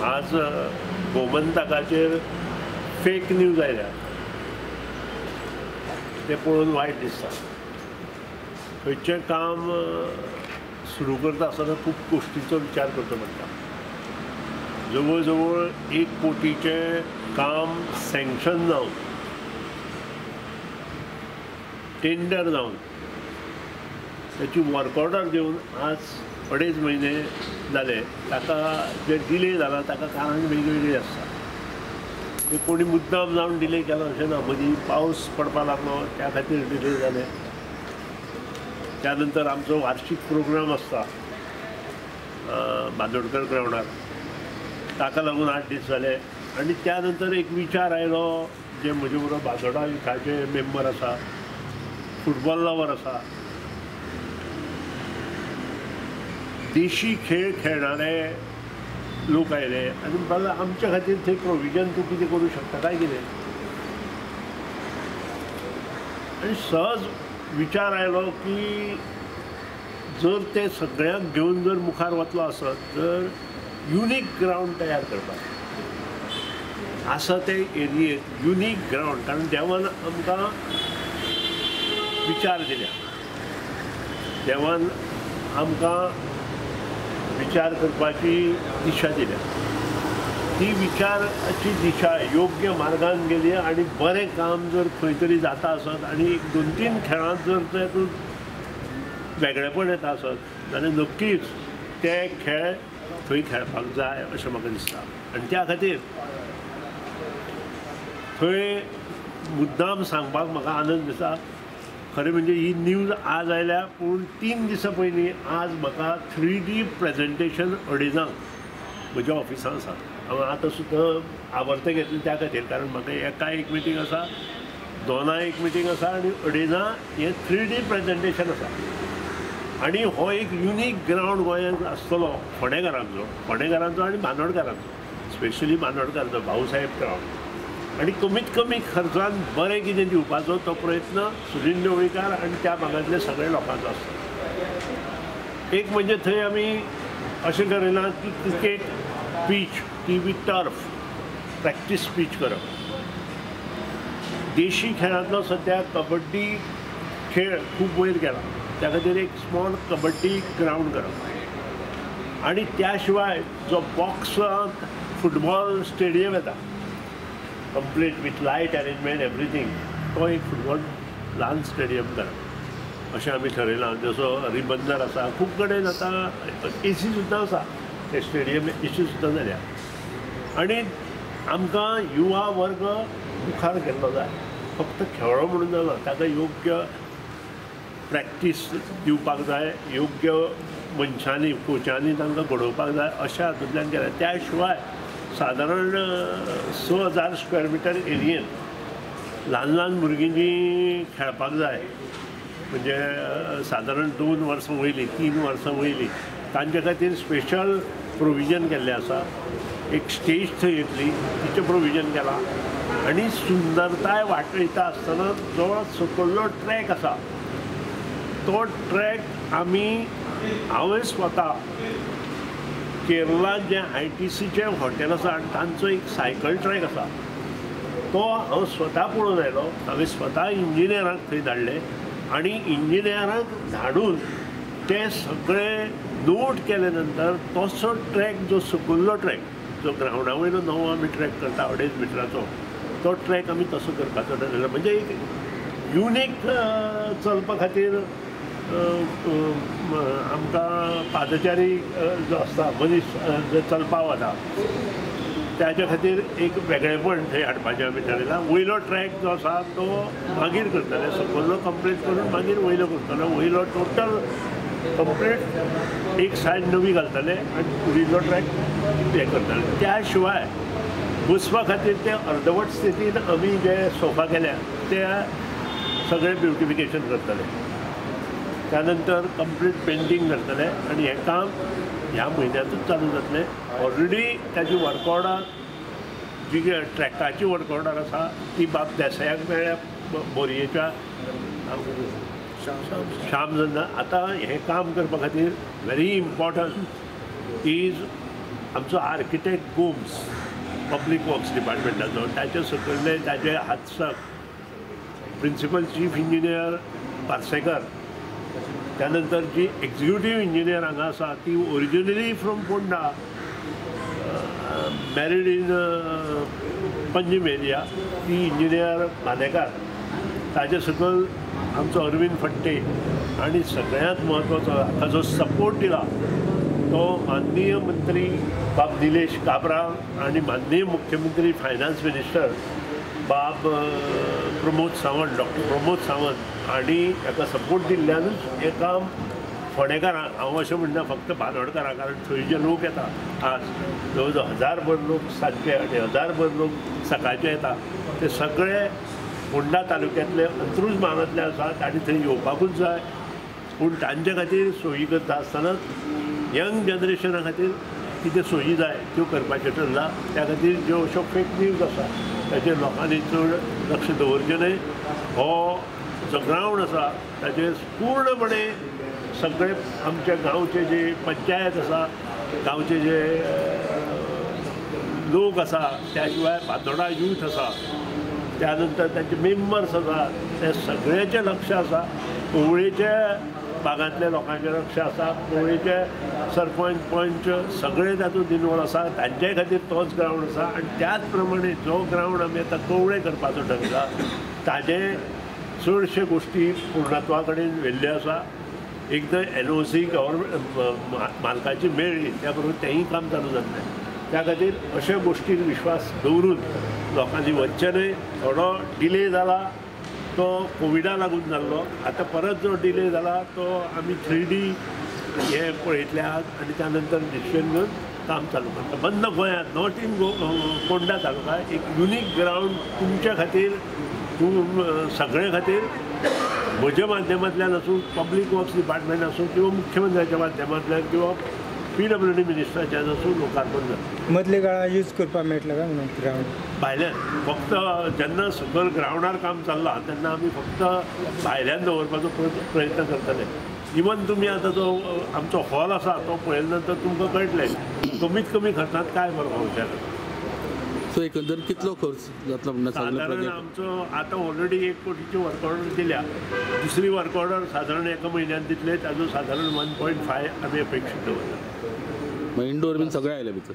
आज गोमंतकाचेर fake news आयल्या तें पळोवन वायट दिसता. खंयचें काम सुरू करता आसतना खूब गोश्टीचो विचार करचो पडटा. जवळ जवळ 1 कोटीचें काम सँक्शन जावन टेंडर जावन त्याची वर्क ऑर्डर दिवन आज 2.5 म्हयने जाले. ताका जे डिले जाला ताका कारण वेगवेगळी आसता. ते कोणी मुद्दाम जावन डिले केला अशें ना. मदीं पावस पडपाक लागलो त्या खातीर डिले जाले. त्यानंतर आमचो वार्षिक प्रोग्राम आसता बांदोडकर ग्रावंडार, ताका लागून 8 दीस जाले. आनी त्या नंतर एक विचार आयलो जे म्हजे बरोबर बांदोडा युथाचे मेंबर आसा, फुटबॉल लवर आसा, देशी खेळ खेळणारे लोक आयले आनी म्हणपाक आमच्या खातीर थंय प्रोविजन तूं कितें करूं शकता काय कितें. आनी सहज विचार आयलो की जर ते सगळ्यांक घेवन जर मुखार वतलो आसत तर युनीक ग्रावंड तयार करपाक आसा ते एरियेंत युनीक ग्रावंड, कारण देवान आमकां विचार दिल्या, देवान आमकां विचार करपाची दिशा दिल्या. ती विचाराची दिशा योग्य मार्गान गेली आनी बरें काम जर खंय तरी जाता आसत आनी 1 2 3 खेळांत जर तेतूंत वेगळेपण येता आसत जाल्यार नक्कीच ते खेळ थंय खेळपाक जाय अशें म्हाका दिसता. आनी त्या खातीर थंय मुद्दाम सांगपाक म्हाका आनंद दिसता. खरें म्हणजे ही न्यूज आज आयल्या पूण 3 दिसां पयलीं आज म्हाका 3D presentation 2:30 म्हज्या ऑफिसान आसा. हांव आतां सुद्दां आवर्त घेतली त्या खातीर, कारण म्हाका 1 एक मिटींग आसा, 2 एक मिटींग आसा आनी 2:30 हें 3D presentation आसा. आनी हो एक युनीक ग्रावंड गोंयांत आसतलो फोंडेकारांचो, फोंडेकारांचो आनी बांदोडकारांचो, स्पेशली बांदोडकारांचो भाऊसाहेब ग्रावंड. आनी कमीत कमी खर्चान बरें कितें दिवपाचो तो प्रयत्न सुदिन ढवळीकार आनी त्या भागांतल्या सगळ्या लोकांचो आसता. एक म्हणजे थंय आमी अशें करिना की क्रिकेट पीच ती बी टर्फ प्रॅक्टीस पीच करप. देशी खेळांतलो सद्या कबड्डी खेळ खूब वयर गेला, त्या खातीर एक स्मॉल कबड्डी ग्रावंड करप. आनी त्या शिवाय जो बॉक्सांत फुटबॉल स्टेडियम येता complete with light arrangement everything, तो एक फुटबॉल ल्हान स्टेडियम करप अशें आमी ठरयलां. जसो रिबंदर आसा, खूब कडेन आतां एसी सुद्दां आसा, ते स्टेडियम एसी सुद्दां जाल्या. आनी आमकां युवा वर्ग मुखार गेल्लो जाय. फक्त खेळो म्हणून जायना, ताका योग्य प्रॅक्टीस दिवपाक जाय, योग्य मनशांनी कोचांनी तांकां घडोवपाक जाय अशें हातूंतल्यान केलें. त्या शिवाय सादारण 6000 स्क्वेअर मिटर एरियेन ल्हान ल्हान भुरगीं जीं खेळपाक जाय, म्हणजे सादारण 2 वर्सां वयलीं 3 वर्सां वयलीं, तांचे खातीर स्पेशल प्रोविजन केल्लें आसा. एक स्टेज थंय येतली तिचें प्रोविजन केलां. आनी सुंदरताय वाटयता आसतना जो सकयलो ट्रॅक आसा तो ट्रॅक आमी हांवें स्वता केरळांत जें ITCचें हॉटेल आसा आनी तांचो एक सायकल ट्रॅक आसा तो हांव स्वता पळोवन आयलो. हांवें स्वता इंजिनियरांक थंय धाडले आनी इंजिनियरांक धाडून ते सगळे नोट केले नंतर तसो ट्रॅक जो सकयलो ट्रॅक जो ग्रावंडा वयलो नवो आमी ट्रॅक करता 2.5 मिटराचो तो ट्रॅक आमी तसो करपाचो ठरयला. म्हणजे एक युनीक चलपा खातीर आमकां पादचारी जो आसता मनीस जो चलपाक वता त्याच्या खातीर एक वेगळेपण थंय हाडपाचें आमी ठरयलां. वयलो ट्रॅक जो आसा तो मागीर करतले, सकयलो कंप्लीट करून मागीर वयलो करतले. वयलो टोटल कंप्लीट एक सायड नवी घालतले आनी उरिल्लो ट्रॅक हें करतले. त्या शिवाय बसपा खातीर ते अर्दवट स्थितीन आमी जे सोफा केल्या ते सगळे ब्युटिफिकेशन करतले. त्यानंतर कंप्लीट पेंटींग करतले आनी हें काम ह्या म्हयन्यांतूच चालू जातलें. ऑलरेडी ताची वर्क ऑर्डर जी ट्रॅकाची वर्क ऑर्डर आसा ती बाब देसायाक मेळ्ळ्या बोरयेच्या श्याम जन्ना. आतां हें काम करपा खातीर व्हेरी इम्पॉर्टंट is आमचो आर्किटेक्ट गोम्स पब्लीक वर्क्स डिपार्टमेंटाचो ताचे सकयले ताजे हातसक प्रिंसिपल चीफ इंजिनियर पार्सेकर, त्यानंतर जी एक्झिक्युटीव इंजिनियर हांगा आसा ती originally from Ponda, married in Panjim area, ती इंजिनियर मानेकार, ताजे सकयल आमचो अरविंद फट्टे आनी सगळ्यांत म्हत्वाचो हाका जो सपोर्ट दिला तो माननीय मंत्री बाब निलेश काब्राल आनी माननीय मुख्यमंत्री फायनान्स मिनिस्टर बाब प्रमोद सावंत, डॉक्टर प्रमोद सावंत हांणी हाका सपोर्ट दिल्ल्यानूच हें काम फोंडेकारांक, हांव अशें म्हणना फक्त बांदोडकारांक, कारण थंय जे लोक येता आज जवळ जवळ 1000भर लोक सांजचे आनी 1000भर लोक सकाळचे येता ते सगळे फोंडा तालुक्यांतले अंत्रुज म्हालांतले आसा, तांणी थंय येवपाकूच जाय. पूण तांचे खातीर सोयी करता आसतनाच यंग जनरेशना खातीर कितें सोयी जाय त्यो करपाचें ठरलां. त्या खातीर ज्यो अश्यो फेक न्यूज आसा ताचेर लोकांनी चड लक्ष दवरचें न्हय. हो जो ग्रावंड आसा ताचेर पूर्णपणे सगळे आमच्या गांवचे जे पंचायत आसा, गांवचे जे लोक आसा, त्या शिवाय बांदोडा यूथ आसा, त्यानंतर तांचे मेंबर्स आसा, ते सगळ्याचें लक्ष आसा. कवळेच्या भागांतल्या लोकांचें लक्ष आसा, कवळेचे सरपंच पंच सगळे तातूंत इनवॉल्व आसा, तांचे खातीर तोच ग्रावंड आसा. आनी त्याच प्रमाणे जो ग्रावंड आमी आतां कवळे करपाचो ठरयला ताजे चडशे गोश्टी पूर्णत्वा कडेन व्हेल्ल्यो आसा. एकदां NOC government मालकाची मेळ्ळी त्या बरोबर तेंय काम चालू जातलें. त्या खातीर अशा गोश्टीर विश्वास दवरून लोकांनी वचचें न्हय. थोडो डिले जाला तो कोविडा लागून जाल्लो, आतां परत जो डिले जाला तो आमी 3D हे पळयतले आहात आनी त्या नंतर डिसिजन घेवन काम चालू करता. बंद गोंयांत, not in Ponda taluka, एक युनीक ग्रावंड तुमच्या खातीर, तूं सगळे खातीर म्हज्या माध्यमांतल्यान आसूं, पब्लीक वर्क्स डिपार्टमेंट आसूं किंवा मुख्यमंत्र्याच्या माध्यमांतल्यान किंवा PWD मिनिस्टराच्यान आसूं लोकार्पण जाता. मदल्या काळार यूज करपाक मेळटलो काय म्हणून ग्रावंड भायल्यान फक्त जेन्ना सकयल ग्रावंडार काम चल्लां तेन्ना आमी फक्त भायल्यान दवरपाचो प्रयत्न करतले. इवन तुमी आतां जो आमचो हॉल आसा तो पळयले नंतर तुमकां कळटलें कमीत कमी खर्चांत काय बरो पावचें. सो एकंदर कितलो खर्च जातलो म्हणटा? सादारण आमचो आतां ऑलरेडी 1 कोटीची वर्क ऑर्डर दिल्या, दुसरी वर्क ऑर्डर सादारण एका म्हयन्यान दितले, ताजो सादारण 1.5 आमी अपेक्षीत दवरला. इंडोर बीन सगळें आयलें भितर,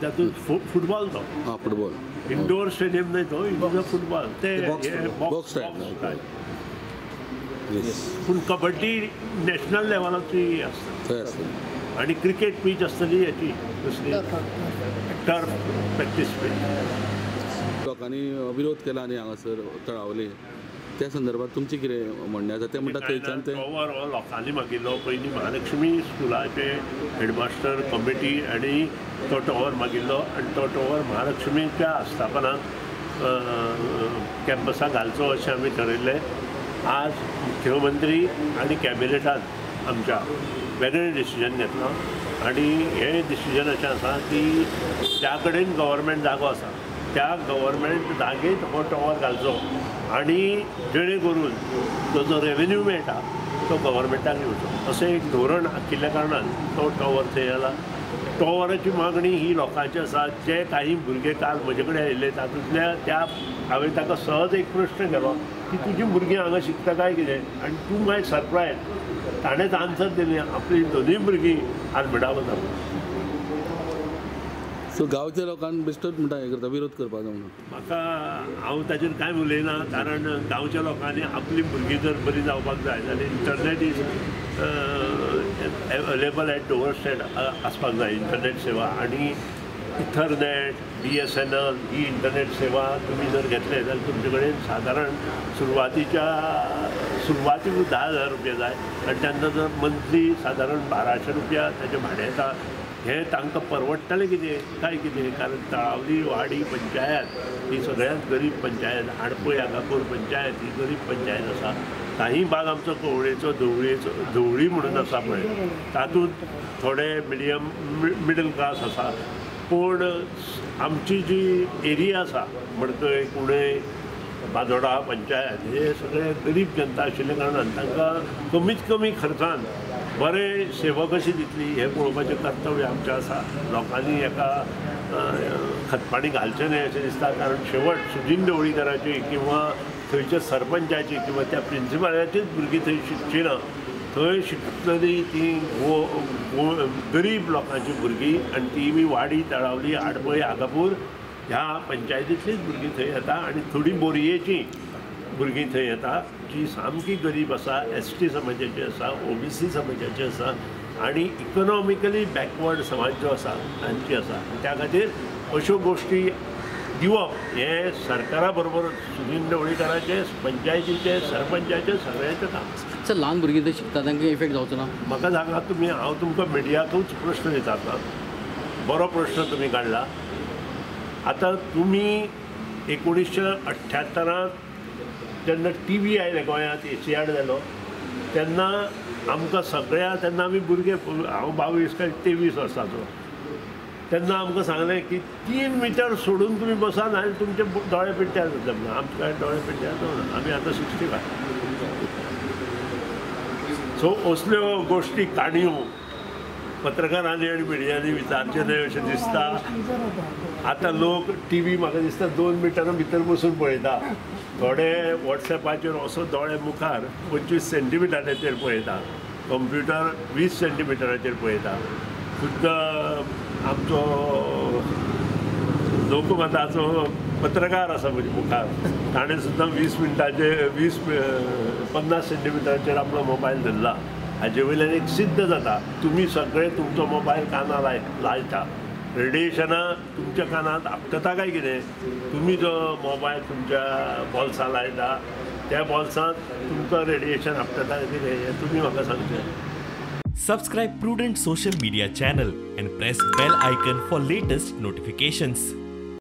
तातूंत फुटबॉल तो, हां फुटबॉल इंडोर स्टेडियम न्हय तो, it is a football, ते बॉक्स टायप. पूण कबड्डी नॅशनल लेवलाची आसता आनी क्रिकेट पीच आसतली हेची दुसरी टर्फ प्रॅक्टीस पीच. लोकांनी विरोध केला आनी हांगासर तळावले, त्या संदर्भात तुमचें कितें म्हणणें आसा? ते म्हणटा थंयच्यान ते टॉवर हो लोकांनी मागिल्लो. पयलीं महालक्ष्मी स्कुलाचे हेडमास्टर कमिटी आनी तो टॉवर मागिल्लो आनी तो टॉवर महालक्ष्मीच्या आस्थापनांत कॅम्पसाक घालचो अशें आमी ठरयल्लें. आज मुख्यमंत्री आनी कॅबिनेटान आमच्या वेगळें डिसिजन घेतलां आनी हें डिसिजन अशें आसा की ज्या कडेन गव्हर्मेंट जागो आसा त्या गव्हर्मेंट जागेत हो टॉवर घालचो आनी जेणे करून तो जो रेवेन्यू मेळटा तो गव्हर्मेंटाक येवचो अशें एक धोरण आखिल्ल्या कारणान तो टॉवर थंय जाला. टॉवराची मागणी ही लोकांची आसा. जे काही भुरगे काल म्हजे कडेन आयिल्ले तातूंतल्या त्या हांवें ताका सहज एक प्रश्न केलो की तुजी भुरगीं हांगा शिकता काय कितें, आनी तूं मागीर सरप्रायज ताणेंच आन्सर दिली आपली दोनूय भुरगीं आल्बर्टा वता. सो गांवच्या लोकांक बेश्टोच म्हणटा हें करता, विरोध करपाचो म्हणून. म्हाका हांव ताचेर कांय उलयना, कारण गांवच्या लोकांनी आपली भुरगीं जर बरी जावपाक जाय जाल्यार internet is available at door step आसपाक जाय इंटरनेट सेवा. आनी इथरनेट, BSNL ही इंटरनेट सेवा तुमी जर घेतले जाल्यार तुमचे कडेन सादारण सुरवातीक 10,000 रुपया जाय आनी त्या नंतर मंथली सादारण 1200 रुपया ताचें भाडें येता. हें तांकां परवडटलें कितें काय कितें, कारण तळावली वाडी पंचायत ही सगळ्यांत गरीब पंचायत, आडपय आगापूर पंचायत ही गरीब पंचायत आसा. काही भाग आमचो कवळेचो धवळेचो धवळी म्हणून आसा पळय तातूंत थोडे मिडियम मिडल क्लास आसा, पूण आमची जी एरिया आसा मडकय, कुणय, बाजोडा पंचायत हे सगळे गरीब जनता आशिल्ल्या कारणान तांकां कमीत कमी खर्चान बरें सेवा कशी दितली हें पळोवपाचें कर्तव्य आमचें आसा. लोकांनी हेका खतपाणी घालचें न्हय अशें दिसता, कारण शेवट सुदिन ढवळीकराची किंवा थंयच्या सरपंचाची किंवा त्या प्रिंसिपलाचीच भुरगीं थंय शिकची ना. थंय शिकतली ती गरीब लोकांची भुरगीं आनी ती बी वाडी, तळावली, आडपळी, आगापूर ह्या पंचायतींतलीच भुरगीं थंय येता आनी थोडीं बोरयेचीं भुरगीं थंय येता जी सामकी गरीब आसा, एस टी समाजाची आसा, ओबीसी समाजाची आसा आनी इकॉनॉमिकली बॅकवर्ड समाज जो आसा तांची आसा. त्या खातीर अश्यो गोश्टी दिवप हें सरकारा बरोबर सुदिन ढवळीकराचें, पंचायतीचें, सरपंचाचें, सगळ्यांचें काम. सर, ल्हान भुरगीं थंय शिकता तांकां इफेक्ट जावचो ना? म्हाका सांगा तुमी, हांव तुमकां मिडियाकूच प्रश्न विचारता. बरो प्रश्न तुमी काडला. आतां तुमी 1978 जेन्ना टी व्ही आयले गोंयांत, एशियाड जालो तेन्ना आमकां सगळ्या, तेन्ना आमी भुरगे, हांव 22 काय 23 वर्सांचो, तेन्ना आमकां सांगलें की 3 मिटर सोडून तुमी बसा नाजाल्यार तुमचे दोळे पिड्ड्यार जातले म्हणून. आमचे कांय दोळे पिड्ड्यार जावना, आमी आतां 65. सो असल्यो गोश्टी काणयो पत्रकारांनी आनी मिडियांनी विचारचें न्हय अशें दिसता. आतां लोक टी व्ही म्हाका दिसता 2 मिटरां भितर बसून पळयता, थोडे वॉट्सॅपाचेर असो दोळे मुखार 25 सेंटीमिटराचेर पळयता, कंप्युटर 20 सेंटीमिटराचेर पळयता. खुद्द आमचो लोकमताचो पत्रकार आसा म्हज्या मुखार, ताणें सुद्दां 20 मिनटाचे 20-50 सेंटीमिटराचेर आपलो मोबायल धरला. हाजे वयल्यान एक सिद्ध जाता तुमी सगळे तुमचो मोबायल कानार लायता, रेडिएशनां तुमच्या कानांत आपटता काय कितें. तुमी जो मोबायल तुमच्या बोल्सां लायता त्या बोल्सांत तुमकां रेडिएशन आपटता काय कितें हें तुमी म्हाका सांगचें. Subscribe Prudent Social Media channel and press bell icon for latest notifications.